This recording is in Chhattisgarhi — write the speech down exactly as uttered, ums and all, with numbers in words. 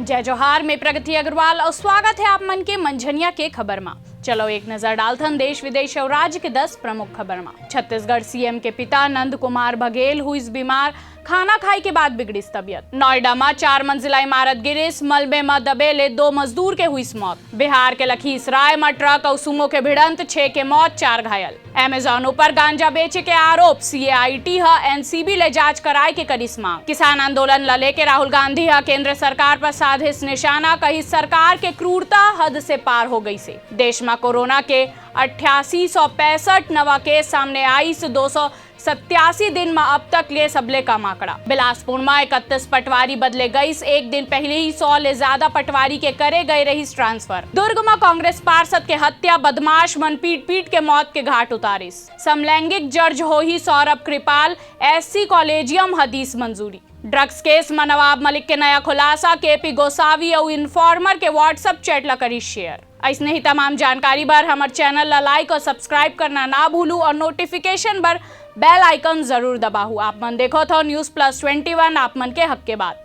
जय जोहार, मैं प्रगति अग्रवाल अउ स्वागत हे आप मन के मंझनिया के खबर मा। चलो एक नजर डालथन देश विदेश अउ राज्य के दस प्रमुख खबर मा। छत्तीसगढ़ सीएम के पिता नंद कुमार बघेल हुइस बीमार, खाना खाए के बाद बिगड़िस तबियत। नोएडा मा चार मंजिला इमारत गिरिस, मलबे मा दबे ले दो मजदूर के हुइस मौत। बिहार के लखीसराय मा ट्रक अउ सुमो के भिड़ंत, छह के मौत, चार घायल। Amazon ऊपर गांजा बेचे के आरोप, सीएआईटी ह एनसीबी ले जांच कराए के करिस मांग। किसान आंदोलन ल लेके राहुल गांधी ह केंद्र सरकार पर साधिस निशाना, कहिस सरकार के क्रूरता हद से पार हो गइसे। देश म कोरोना के अट्ठासी सौ पैंसठ नवा केस सामने आइस, दो सौ सत्यासी दिन म अब तक ले सबले कम आंकड़ा। बिलासपुर म इकतीस पटवारी बदले गइस, एक दिन पहिली ही सौ ले जादा पटवारी के करे गए रहिस ट्रांसफर। दुर्ग म कांग्रेस पार्षद के हत्या, बदमाश मन पीट पीट के मौत के घाट उतारिस। समलैंगिक जर्ज होही सौरभ कृपाल, एससी कॉलेजियम ह दीस मंजूरी। ड्रग्स केस म नवाब मलिक के नया खुलासा, केपी गोसावी अउ इन्फॉर्मर के WhatsApp चैट ल करिस शेयर। अइसने ही तमाम जानकारी बर हमर चैनल ल लाइक अउ सब्सक्राइब करना ना भूलू अउ नोटिफिकेशन बर बेल आइकन जरूर दबाहू। आप मन देखत हो News Plus Twenty One, आप मन के हक के बात।